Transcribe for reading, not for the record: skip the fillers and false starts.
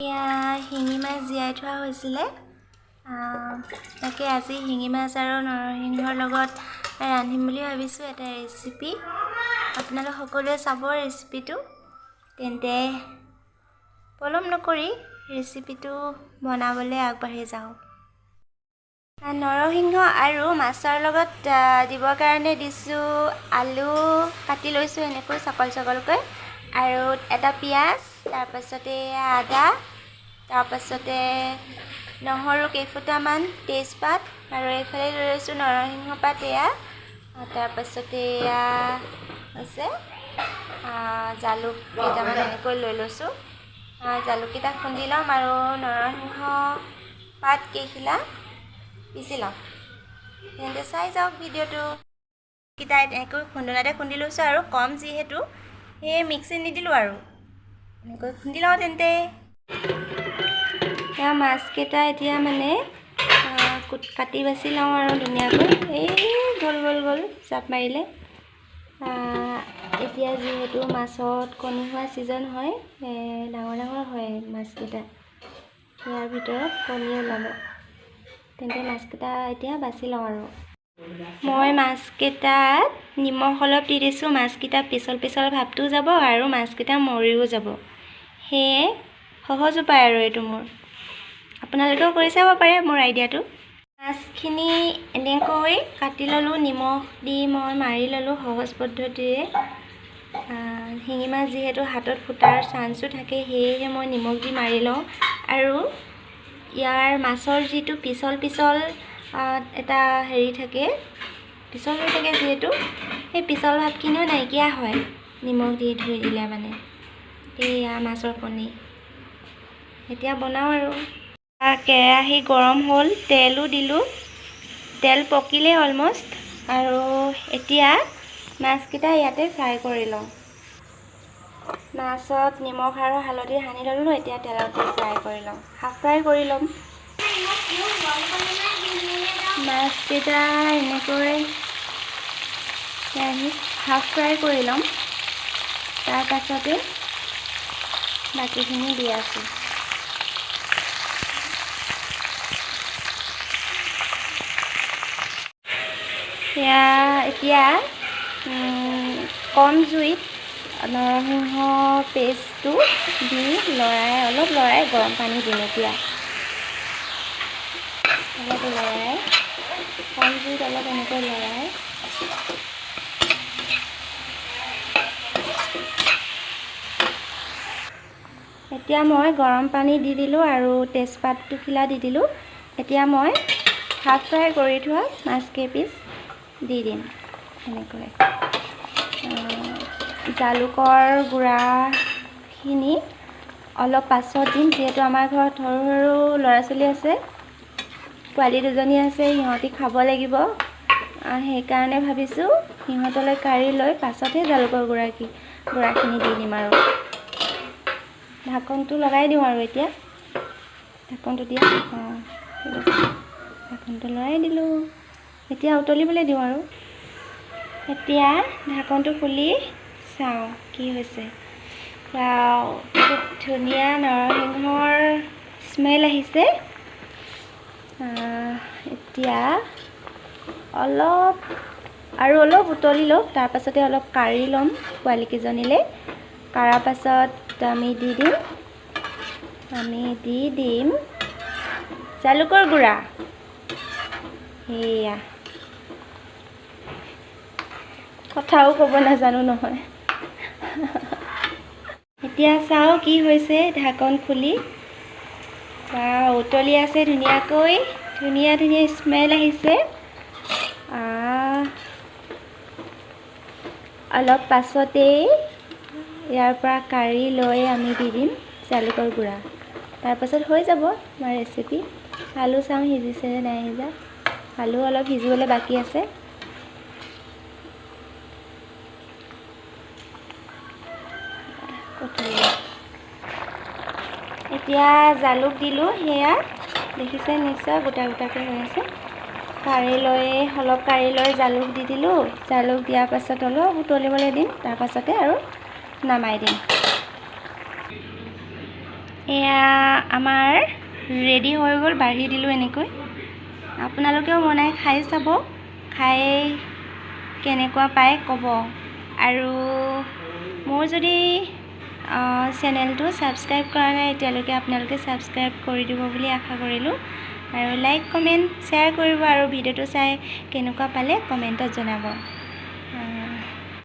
এয়া শিঙি মাছ জীয়াই থোৱা হৈছিলে। তাকে আজি শিঙি মাছ আৰু নৰসিংহৰ লগত ৰান্ধিম বুলি ভাবিছোঁ এটা ৰেচিপি। আপোনালোক সকলোৱে চাব ৰেচিপিটো। তেন্তে পলম নকৰি ৰেচিপিটো বনাবলৈ আগবাঢ়ি যাওঁ। নৰসিংহ আৰু মাছৰ লগত দিবৰ কাৰণে দিছোঁ আলু কাটি লৈছোঁ এনেকৈ চকল চকলকৈ, আৰু এটা পিঁয়াজ, তাৰপাছতে আদা, তাৰপাছতে নহৰু কেইফুটামান, তেজপাত, আৰু এইফালে লৈ লৈছোঁ নৰসিংহ পাত এয়া, তাৰপাছতে এয়া হৈছে জালুক কেইটামান এনেকৈ লৈ লৈছোঁ। জালুককেইটা খুন্দি ল'ম আৰু নৰসিংহ পাত কেইখিলা পিচি ল'ম। তেন্তে চাই যাওক ভিডিঅ'টো। কেইটা এনেকৈ খুন্দনাতে খুন্দি লৈছোঁ আৰু কম যিহেতু সেয়ে মিক্সিত নিদিলোঁ আৰু এনেকৈ খুন্দি লওঁ। তেন্তে এয়া মাছকেইটা এতিয়া মানে কাটি বাছি লওঁ আৰু ধুনীয়াকৈ। এই গ'ল গ'ল গ'ল জাপ মাৰিলে। এতিয়া যিহেতু মাছত কণী হোৱা ছিজন হয়, ডাঙৰ ডাঙৰ হয় মাছকেইটা, ইয়াৰ ভিতৰত কণী ওলাব। তেন্তে মাছকেইটা এতিয়া বাছি লওঁ আৰু। মই মাছকেইটাত নিমখ অলপ দি দিছোঁ, মাছকেইটা পিছল পিছল ভাৱটোও যাব আৰু মাছকেইটা মৰিও যাব। সেয়ে সহজ উপায় আৰু এইটো মোৰ। আপোনালোকেও কৰি চাব পাৰে মোৰ আইডিয়াটো। মাছখিনি এনেকৈ কাটি ল'লোঁ, নিমখ দি মই মাৰি ল'লোঁ সহজ পদ্ধতিৰে। শিঙি মাছ যিহেতু হাতত ফুটাৰ চান্সো থাকে, সেয়েহে মই নিমখ দি মাৰি লওঁ। আৰু ইয়াৰ মাছৰ যিটো পিছল পিছল এটা হেৰি থাকে, পিছল হৈ থাকে যিহেতু, সেই পিছল ভাৱখিনিও নাইকিয়া হয় নিমখ দি ধুই দিলে মানে। এইয়া মাছৰ কণী এতিয়া বনাওঁ আৰু। কেৰাহী গৰম হ'ল, তেলো দিলোঁ, তেল পকিলেই অলমষ্ট। আৰু এতিয়া মাছকেইটা ইয়াতে ফ্ৰাই কৰি লওঁ। মাছত নিমখ আৰু হালধি সানি ল'লোঁ, এতিয়া তেলত দি ফ্ৰাই কৰি লওঁ, হাফ ফ্ৰাই কৰি ল'ম। মাছকেইটা এনেকৈ কেৰাহীত হাফ ফ্ৰাই কৰি ল'ম, তাৰপাছতে বাকীখিনি দি আছোঁ। সেয়া এতিয়া কম জুইত নৰসিংহ পেষ্টটো দি লৰাই অলপ লৰাই গৰম পানী দিম। এতিয়া অলপ লৰাই কম জুইত অলপ এনেকৈ লৰাই এতিয়া মই গৰম পানী দি দিলোঁ আৰু তেজপাত দুখিলা দি দিলোঁ। এতিয়া মই হাফ ফ্ৰাই কৰি থোৱা মাছ কেইপিচ দি দিম এনেকৈ। জালুকৰ গুড়াখিনি অলপ পাছত দিম, যিহেতু আমাৰ ঘৰত সৰু সৰু ল'ৰা ছোৱালী আছে, পোৱালি দুজনী আছে, সিহঁতি খাব লাগিব। সেইকাৰণে ভাবিছোঁ সিহঁতলৈ কাঢ়ি লৈ পাছতহে জালুকৰ গুড়াখিনি দি দিম। আৰু ঢাকনটো লগাই দিওঁ আৰু এতিয়া ঢাকনটো দিয়া, অঁ ঠিক আছে, ঢাকনটো লৰাই দিলোঁ। এতিয়া উতলিবলৈ দিওঁ আৰু। এতিয়া ঢাকনটো খুলি চাওঁ কি হৈছে। খুব ধুনীয়া নৰসিংহৰ স্মেল আহিছে। এতিয়া অলপ আৰু অলপ উতলি লওক, তাৰপাছতে অলপ কাঢ়ি ল'ম পোৱালিকেইজনীলৈ। কাঢ়াৰ পাছত আমি দি দিম জালুকৰ গুড়া। সেয়া কথাও ক'ব নাজানো নহয়। এতিয়া চাওঁ কি হৈছে ঢাকন খুলি। বা উতলি আছে ধুনীয়াকৈ, ধুনীয়া ধুনীয়া স্মেল আহিছে। অলপ পাছতেই ইয়াৰ পৰা কাঢ়ি লৈ আমি দি দিম জালুকৰ গুড়া। তাৰপাছত হৈ যাব আমাৰ ৰেচিপি। আলু চাওঁ সিজিছে নে নাই সিজা, আলু অলপ সিজিবলৈ বাকী আছে। এতিয়া জালুক দিলোঁ, সেয়া দেখিছে নিশ্চয় গোটা গোটাকৈ হৈ আছে। কাঢ়ি লৈ অলপ কাঢ়ি লৈ জালুক দি দিলোঁ। জালুক দিয়াৰ পাছত অলপ উতলিবলৈ দিম, তাৰপাছতে আৰু নামাই দিম। এয়া আমাৰ ৰেডি হৈ গ'ল। বাঢ়ি দিলোঁ এনেকৈ। আপোনালোকেও বনাই খাই চাব, খাই কেনেকুৱা পায় ক'ব। আৰু মোৰ যদি চেনেলটো ছাবস্ক্ৰাইব কৰা নাই এতিয়ালৈকে, আপোনালোকে ছাবস্ক্ৰাইব কৰি দিব বুলি আশা কৰিলোঁ আৰু লাইক, কমেণ্ট, শ্বেয়াৰ কৰিব আৰু ভিডিঅ'টো চাই কেনেকুৱা পালে কমেণ্টত জনাব।